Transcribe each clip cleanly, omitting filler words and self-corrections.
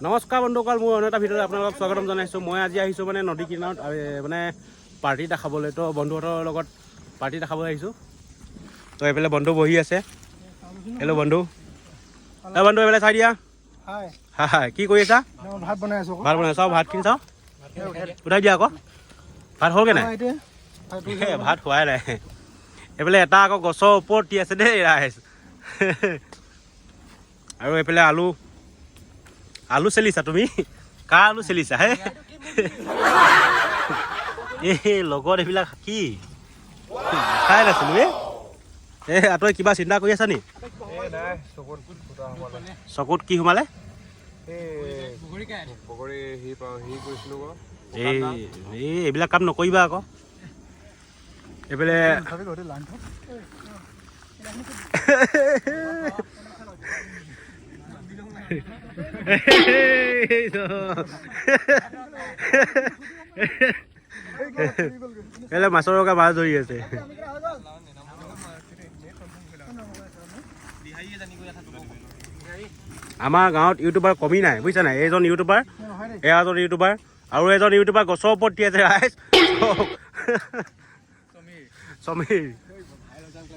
নমস্কাৰ বন্ধুসকল, মোৰ অন্য এটা ভিডিঅ'ত আপোনালোকক স্বাগতম জনাইছোঁ। মই আজি আহিছোঁ মানে নদী কিনাৰত মানে পাৰ্টি এটা খাবলৈ। তো বন্ধুহঁতৰ লগত পাৰ্টি এটা খাবলৈ আহিছোঁ। তো এইফালে বন্ধু বহি আছে। হেল্ল' বন্ধু, এই বন্ধু, এইফালে চাই দিয়া। হাই। হাই, কি কৰি আছা? মই ভাত বনাই আছোঁ আকৌ। ভাত বনাই চাওঁ, ভাতখিনি চাওঁ, উঠাই দিয়া আকৌ। ভাত হ'লগৈ নাই? এইটোৱে। এ, ভাত হোৱাই নাই। এইফালে এটা আকৌ গছৰ ওপৰত দি আছে দেই ৰাইজ। আৰু এইফালে আলু, আলু চেলিছা তুমি? কাৰ আলু চেলিছা হে? এই লগত এইবিলাক কি খাই নাছিলো। এ এ আঁতৰে কিবা চিন্তা কৰি আছা নি? নাই, চকুত ফুটা সোমালে। চকুত কি সোমালে? এই বগৰী সি পাওঁ সি কৰিছিলোঁ আকৌ। এই এই এইবিলাক কাম নকৰিবা আকৌ। এইফালে লাইনটো। এইফালে মাছৰ ৰকা মাছ ধৰি আছে। আমাৰ গাঁৱত ইউটিউবাৰ কমি নাই, বুজিছা নাই? এইজন ইউটিউবাৰ, এয়া এজন ইউটিউবাৰ আৰু এজন ইউটিউবাৰ গছৰ ওপৰত দি আছে ৰাইজ, সমীৰ।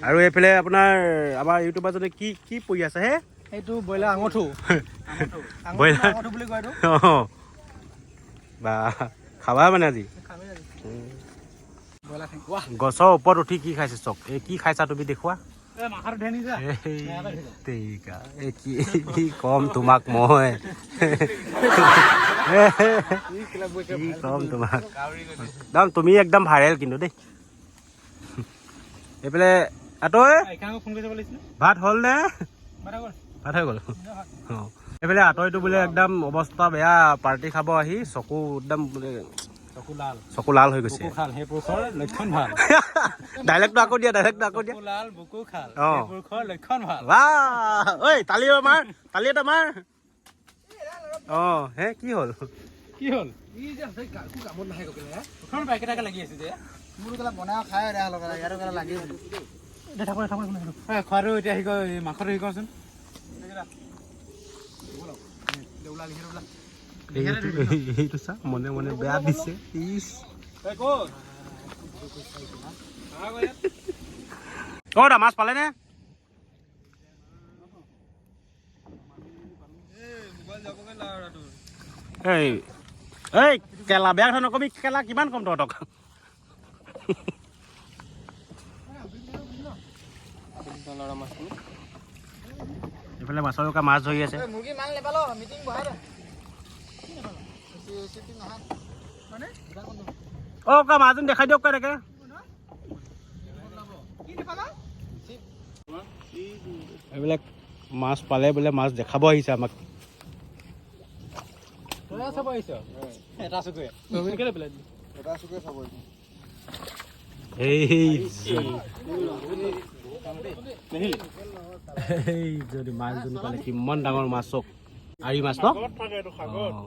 আৰু এইফালে আপোনাৰ আমাৰ ইউটিউবাৰজনে কি কি পৰি আছে হে? এইটো ব্ৰইলাৰ আঙুঠু। ব্ৰইলাৰ আঙুঠু বুলি কয় এইটো। অঁ, বা খাবা মানে আজি? খামেই আজি। ব্ৰইলাৰ ঠেং। গছৰ ওপৰত উঠি কি খাইছে চক। এই কি খাইছা তুমি দেখুওৱা। মাথাটো ধেনি যা। এই তেৰিকা, এই কি কি ক'ম তোমাক মই, কি ক'ম তোমাক একদম, তুমি একদম ভাইৰেল কিন্তু দেই। এইফালে আঁতৰে ভাত হ'ল নে? ভাত হৈ গ'ল। অঁ, এইফালে আঁতৰিটো বোলে একদম অৱস্থা বেয়া, পাৰ্টি খাব আহি চকু একদম বোলে চকু লাল। চকু লাল হৈ গৈছে। বুকু খাল, সেই পুৰুষৰ লক্ষণ ভাল। ডাইলেক্টটো আকৌ দিয়া, ডাইলেক্টটো আকৌ দিয়া। বুকু লাল, বুকু খাল, অঁ। সেই পুৰুষৰ লক্ষণ ভাল। বাহ, ঐ তালি মাৰ, তালি এটা মাৰ। অঁ, হে কি হ'ল? কি হ'ল? বাইক এটাকে লাগি আছে যে খোৱাটো এতিয়া শিক, মাংসটো শিকচোন। এইটো চা, মনে মনে বেয়া দিছে। ইচ, অ দা, মাছ পালে নে? এই এই কেলা, বেয়া কথা নকবি কেলা, কিমান কম তহঁতক। এইফালে মাছৰ ৰোকা মাছ ধৰি আছে। মুৰ্গী মাল নেপালো, মিটিং বহাই দে। অ কা, মাছজনী দেখাই দিয়ক কেনেকে। এইবিলাক মাছ পালে বোলে মাছ দেখাব আহিছে আমাক। চাব আহিছ এটা চকুৱে? এটা চকুৱে চাব আহিছোঁ। এই এই যদি মাছজনী পালে, কিমান ডাঙৰ মাছ চক, আৰি মাছ ন? অঁ।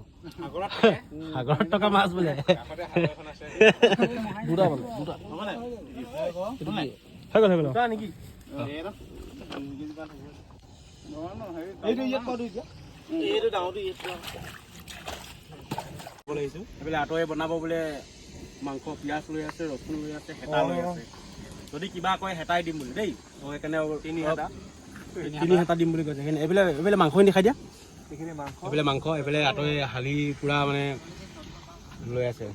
সাগৰত থকা মাছ বোলে। হৈ গ'ল, হৈ গ'ল। এইফালে আঁতৰে বনাব বোলে মাংস, পিঁয়াজ লৈ আছে, ৰচুন লৈ আছে, হেতা লৈ আছে। যদি কিবা কয় হেতাই দিম বোলে দেই। তো সেইকাৰণে তিনি হেতা, তিনি হেতা দিম বুলি কৈছে। সেইকাৰণে এইফালে, এইফালে মাংসখিনি দেখাই দিয়া। এইখিনি মাংস। এইফালে মাংস, এইফালে আঁতৰে শালি পূৰা মানে লৈ আছে,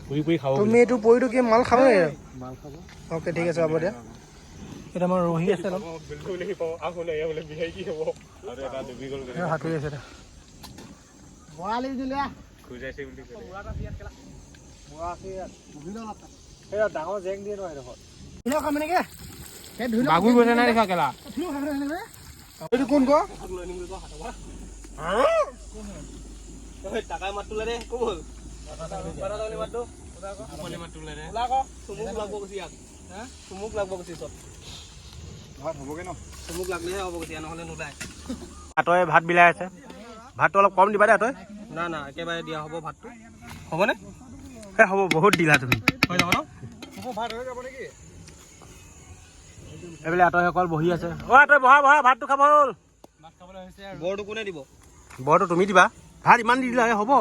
পুৰি পুৰি খাব। তুমি এইটো পৰিটো কি মাল খাব নেকি? মাল খাব। অ'কে, ঠিক আছে, হ'ব দিয়া। এতিয়া আমাৰ ৰহি আছে অলপ। সাঁতুৰি আছে এতিয়া। ডাঙৰ জেং দিয়ে ন সেইডোখৰত। বাগুৰি গৈছে নাই দেখা কেলা। এইটো কোন ক? ভাত হ'বগে ন? আঁতৰে ভাত বিলাই আছে। ভাতটো অলপ কম দিবা দেই আঁতৰে। না না, একেবাৰে দিয়া হ'ব ভাতটো। হ'বনে? এই হ'ব, বহুত দিলা তুমি। হৈ যাব ন? ভাত হৈ যাব নেকি? এইফালে আঁতৰসকল বহি আছে। অ আঁতৰে বহা বহা, ভাতটো খাব হ'ল। ভাত খাবলৈ হৈছে আৰু। বৰটো কোনে দিব? বৰটো তুমি দিবা। ভাত ইমান দি দিলা হ'ব।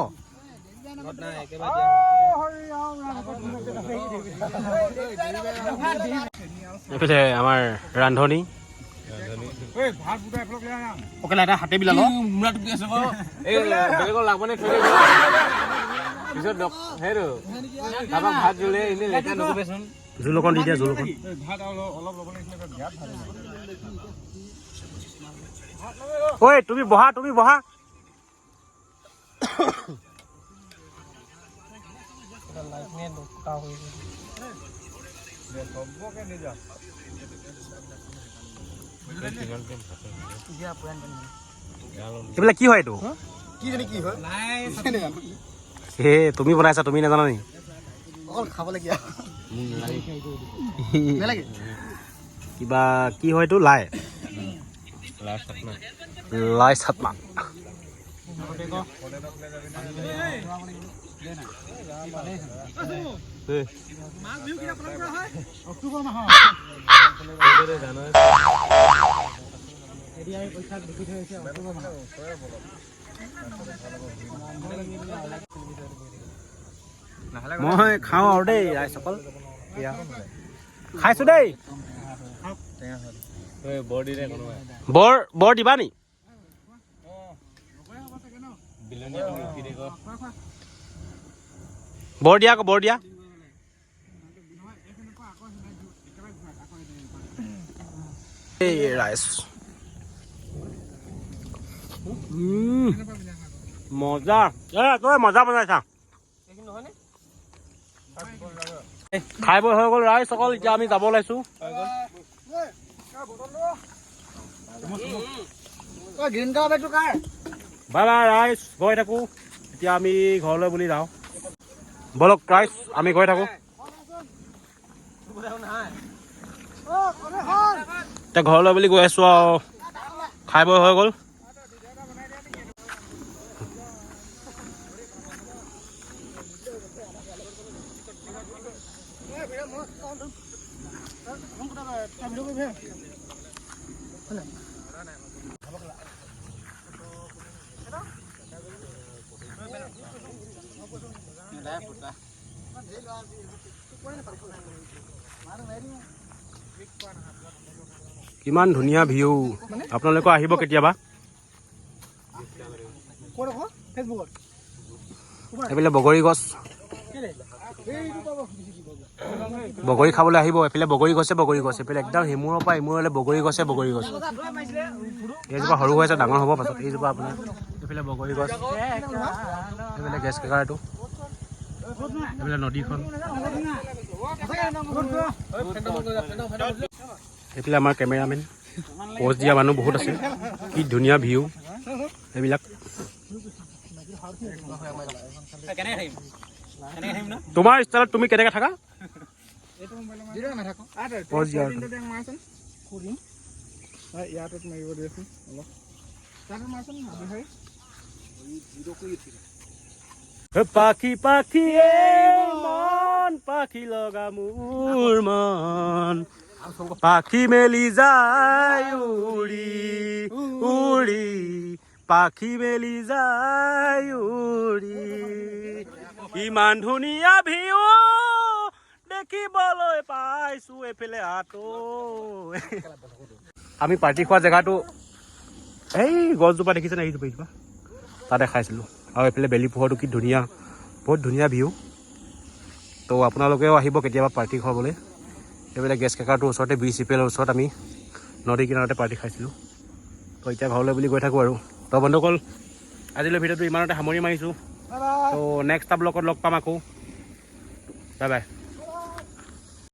এইফালে আমাৰ ৰান্ধনী। জোল অকণ দি দিয়া, জোল অকণ। ঐ তুমি বহা, তুমি বহা। এইবিলাক কি হয় এইটো? হে তুমি বনাইছা, তুমি নাজানা নি? কিবা কি হয় এইটো? লাই, লাই চাটনা। মই খাওঁ আৰু দেই ৰাইজসকল, খাইছো দেই। বৰ বৰ দিবা নি? বৰ দিয়া আকৌ, বৰ দিয়া। এই ৰাইজ মজা। এ তই মজা বনাইছা। খাই বৈ হৈ গ'ল ৰাইজসকল, এতিয়া আমি যাব ওলাইছো। বাই বাই ৰাইজ, গৈ থাকো এতিয়া আমি ঘৰলৈ বুলি যাওঁ। বলক ৰাইজ, আমি গৈ থাকো এতিয়া ঘৰলৈ বুলি গৈ আছো আৰু। খাই বৈ হৈ গ'ল। কিমান ধুনীয়া ভিউ, আপোনালোকেও আহিব কেতিয়াবা। এইফালে বগৰী গছ, বগৰী খাবলৈ আহিব। এইফালে বগৰী গছে, বগৰী গছ এইফালে একদম সিমূৰৰ পৰা ইমূৰলৈ বগৰী গছে, বগৰী গছ। এইজোপা সৰু হৈ আছে, ডাঙৰ হ'ব পাছত। এইজোপা আপোনাৰ এইফালে বগৰী গছ, এইফালে গেছ ক্ৰেকাৰটো, এইফালে নদীখন, এইফালে আমাৰ কেমেৰামেন, প'জ দিয়া মানুহ বহুত আছে। কি ধুনীয়া ভিউ এইবিলাক। তোমাৰ ষ্টাইলত তুমি কেনেকৈ থাকা? প'জ দিয়া। পাখি পাখি মন, পাখি লগা মোৰ মন, পাখি মেলি যায় উৰি উৰি, পাখি মেলি যায় উৰি। ইমান ধুনীয়া ভিউ দেখিবলৈ পাইছো এইফালে আঁতৌ। আমি পাৰ্টি খোৱা জেগাটো এই গছজোপা দেখিছেনে? এইজোপা, এইজোপা তাতে খাইছিলোঁ। আৰু এইফালে বেলি পোহৰটো কি ধুনীয়া, বহুত ধুনীয়া ভিউ। তো আপোনালোকেও আহিব কেতিয়াবা পাৰ্টি খাবলৈ। এইফালে গেছ ক্ৰেকাৰটোৰ ওচৰতে, বি চি পি এলৰ ওচৰত আমি নদী কিনাৰতে পাৰ্টি খাইছিলোঁ। তো এতিয়া ঘৰলৈ বুলি গৈ থাকোঁ আৰু। তো বন্ধুসকল, আজিলৈ ভিডিঅ'টো ইমানতে সামৰি মাৰিছোঁ। তো নেক্সট এটা ব্লগত লগ পাম আকৌ। Bye bye.